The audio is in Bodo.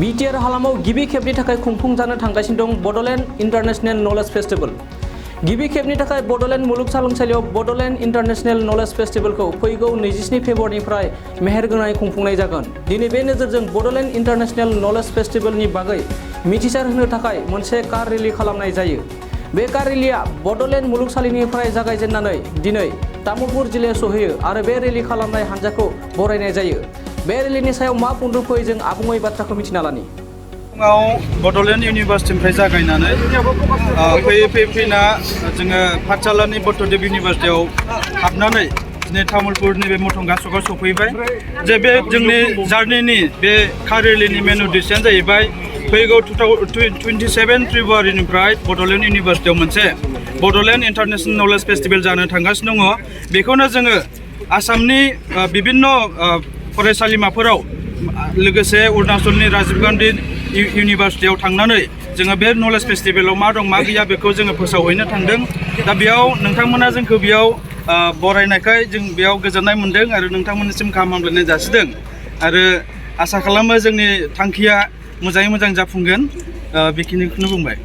बिटिआर हालामाव गिबि खेबनि थाखाय खुंफुंजानो थांगासिनो दं बड'लेण्ड इन्टारनेशनेल नलेज फेस्टिवल। गिबि खेबनि थाखाय बड'लेण्ड मुलुगसोलोंसालियाव बड'लेण्ड इन्टारनेशनेल नलेज फेस्टिवलखौ फैगौ 27 फेब्रुवारिनिफ्राय मेहेरगोनाङै खुंफुंनाय जागोन। दिनै बे नोजोरजों बड'लेण्ड इन्टारनेशनेल नलेज फेस्टिवलनि बागै मिथिसार होनो थाखाय मोनसे कार रेली खालामनाय जायो। बे कार रेलीआ बड'लेण्ड मुलुगसालिनिफ्राय जागायजेननानै दिनै तामुलपुर जिल्लायाव सहैयो आरो बे रेली खालामनाय हान्जाखौ बरायनाय जायो। बे रेलीनि सायाव मा बुंदों फै जों आबुङै बाथ्राखौ मिथिना लानि। बड'लेण्ड इउनिभार्सिटिनिफ्राय जागायनानै फैना जोङो पाठशालानि बड'देब इउनिभार्सिटियाव हाबनानै दिनै तामुलपुरनि बे मथंगा सकआव सफैबाय। जे बे जोंनि जार्निनि बे कार रेलीनि मेन उद्देश्यआनो जाहैबाय फैगौ 27 फेब्रुवारिनिफ्राय बड'लेण्ड इउनिभार्सिटियाव मोनसे बड'लेण्ड इन्टारनेशनेल नलेज फेस्टिवल जानो थांगासिनो दङ। बेखौनो जोङो आसामनि बिभिन्न फरायसालिमाफोराव लोगोसे अरुणाचलनि राजीव गान्धी इउनिभार्सिटियाव थांनानै जोङो बे नलेज फेस्टिवलाव मा दं मा गैया बेखौ जोङो फोसावहैनो थांदों। दा बेयाव नोंथांमोना जोंखौ बेयाव बरायनायखाय जों बेयाव गोजोननाय मोन्दों आरो नोंथांमोननिसिम गाहाम हामलायनाय जासिदों आरो आसा खालामो जोंनि थांखिया मोजाङै मोजां जाफुंगोन। बेखिनिखौनो बुंबाय।